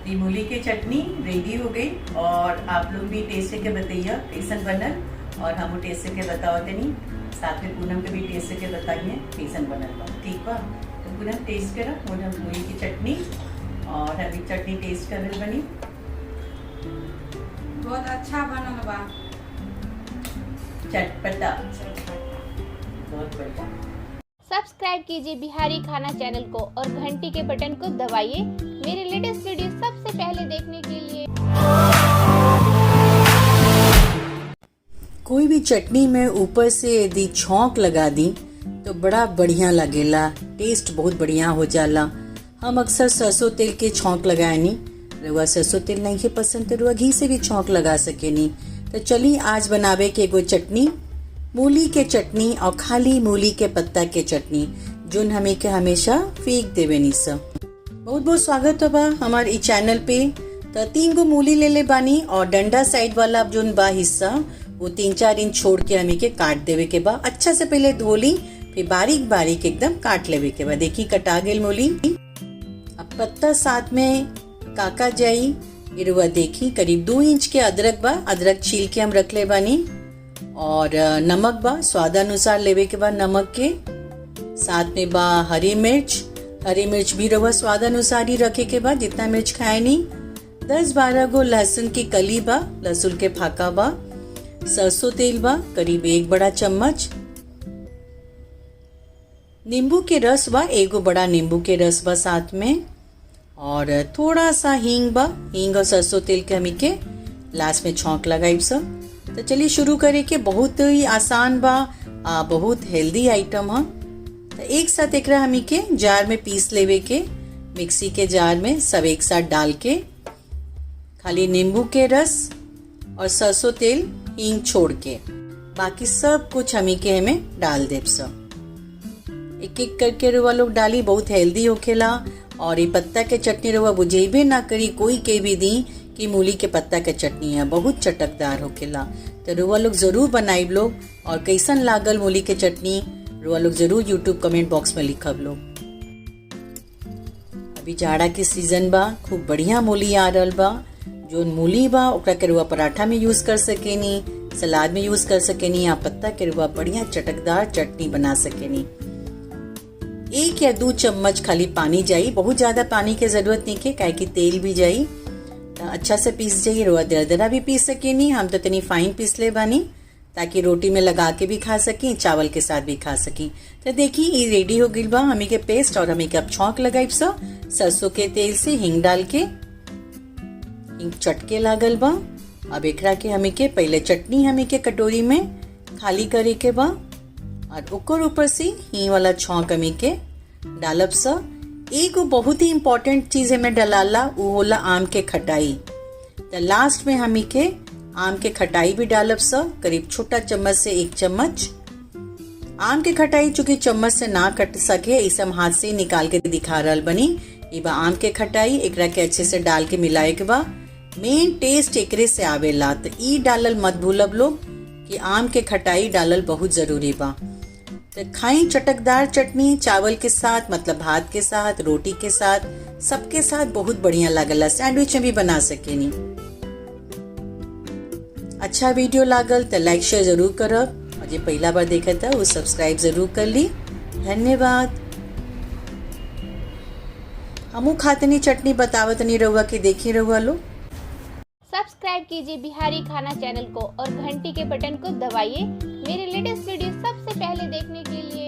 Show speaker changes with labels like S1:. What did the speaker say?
S1: तो मूली के चटनी रेडी हो गई और आप लोग भी टेस्ट करके बताइए कैसन बनल, और हम टेस्ट करके बताओ तनी, साथ में पूनम के भी टेस्ट करके बताइए कैसन बनल बा। ठीक बा, तो पूनम टेस्ट करा पूनम मूली की चटनी, और अभी चटनी टेस्ट कर रही बनी।
S2: बहुत अच्छा बनल बा,
S1: चटपटा, बहुत बढ़िया।
S3: सब्सक्राइब कीजिए बिहारी खाना चैनल को और घंटी के बटन को दबाइए मेरे लेटेस्ट वीडियो सबसे पहले देखने के लिए।
S1: कोई भी चटनी में ऊपर से यदि छौंक लगा दी तो बड़ा बढ़िया लगेला, टेस्ट बहुत बढ़िया हो जाला। हम अक्सर सरसों तेल के छौंक लगाएनी, रुआ सरसों तेल नहीं के पसंद तो रुआ घी से भी छौंक लगा सकेनी। तो चली आज बनावे के एगो चटनी, मूली के चटनी और खाली मूली के पत्ता के चटनी, जोन हमें के हमेशा फेंक देवे नी सब। बहुत बहुत स्वागत बा हमार ई चैनल पे। तो 3 गो मूली ले ले बानी और डंडा साइड वाला जोन बा हिस्सा वो 3-4 इंच छोड़ के हमें के काट देवे के बा। अच्छा से पहले धो ली, फिर बारीक बारीक एकदम काट लेवे के बा। देखी कटा गेल मूली। अब पत्ता साथ में काका जाई इरुआ देखी करीब 2 इंच के अदरक बा, अदरक छील के हम रख ले बानी, और नमक बा स्वादानुसार लेवे के बाद नमक के साथ में बा हरी मिर्च। हरी मिर्च भी रहुआ स्वादानुसार ही रखे के बाद, जितना मिर्च खाए नहीं। 10-12 गो लहसुन की कली बा, लहसुन के फाका बा, सरसों तेल बा करीब 1 बड़ा चम्मच, नींबू के रस बा 1 बड़ा नींबू के रस बा साथ में, और थोड़ा सा हींग बा। हींग और सरसों तेल के हमी के लास्ट में छौंक लगाई सब। तो चलिए शुरू करे के, बहुत ही आसान बा, बहुत हेल्दी आइटम है। तो एक साथ एकरा हमी के जार में पीस लेवे के, मिक्सी के जार में सब एक साथ डाल के, खाली नींबू के रस और सरसों तेल हींग छोड़ के बाकी सब कुछ हमी के हमें डाल देब सब। एक एक करके रुआ लोग डाली, बहुत हेल्दी होखेला। और ये पत्ता के चटनी रुआ बुझेबे ना करी कोई के भी दी कि मूली के पत्ता के चटनी है, बहुत चटकदार होखेला। तो रुआ लोग ज़रूर बनाइब लोग, और कैसन लागल मूली के चटनी रुआ लोग ज़रूर यूट्यूब कमेंट बॉक्स में लिखब लोग। अभी जाड़ा के सीजन बा, खूब बढ़िया मूली आ रहल बा। जो मूली बा ओकरा के रुआ पराठा में यूज़ कर सकेनी, सलाद में यूज़ कर सकेनी, या पत्ता के रुआ बढ़िया चटकदार चटनी बना सकेनी। 1 या 2 चम्मच खाली पानी जाई, बहुत ज़्यादा पानी के ज़रूरत नहीं के, काहे कि तेल भी जाई। तो अच्छा से पीस जाई, रुआ दरदरा भी पीस सकेनी। हम तो तनी फाइन पीस ले बानी ताकि रोटी में लगा के भी खा सकी, चावल के साथ भी खा सकी। तो देखी ये रेडी हो गई बा हमी के पेस्ट, और हमी के अब छौंक लगाई सब सरसों के तेल से हींग डाल के। हींग चटके लागल बा। अब एकरा के हमी के पहले चटनी हमी के कटोरी में खाली करे के बा, और ओकर ऊपर से हींग वाला छौंक हमी के डालब सा। एगो बहुत ही इम्पोर्टेंट चीज़ हमें डलाला, वो होला आम के खटाई। तो लास्ट में हमी के आम के खटाई भी डालब सा, करीब छोटा चम्मच से 1 चम्मच आम के खटाई। चूँकि चम्मच से ना कट सके, इसे हम हाथ से ही निकाल के दिखा रहल बनी। ई बा आम के खटाई, एकरा के अच्छे से डाल के मिलाए के बा। मेन टेस्ट एकरे से आवेला, तो ई डालल मत भूलब लोग कि आम के खटाई डालल बहुत ज़रूरी बा। तो खाई चटकदार चटनी चावल के साथ, मतलब भात के साथ, रोटी के साथ, सबके साथ बहुत बढ़िया लागला। सैंडविच में भी बना सकेनी। अच्छा वीडियो लागल तो लाइक शेयर जरूर करब, और जे पहला बार देखा था वो सब्सक्राइब जरूर कर ली। धन्यवाद। हमू खातनी चटनी बतावतनी रहुआ के देखी रहुआ लोग।
S3: सब्सक्राइब कीजिए बिहारी खाना चैनल को और घंटी के बटन को दबाइए मेरे लेटेस्ट वीडियो सबसे पहले देखने के लिए।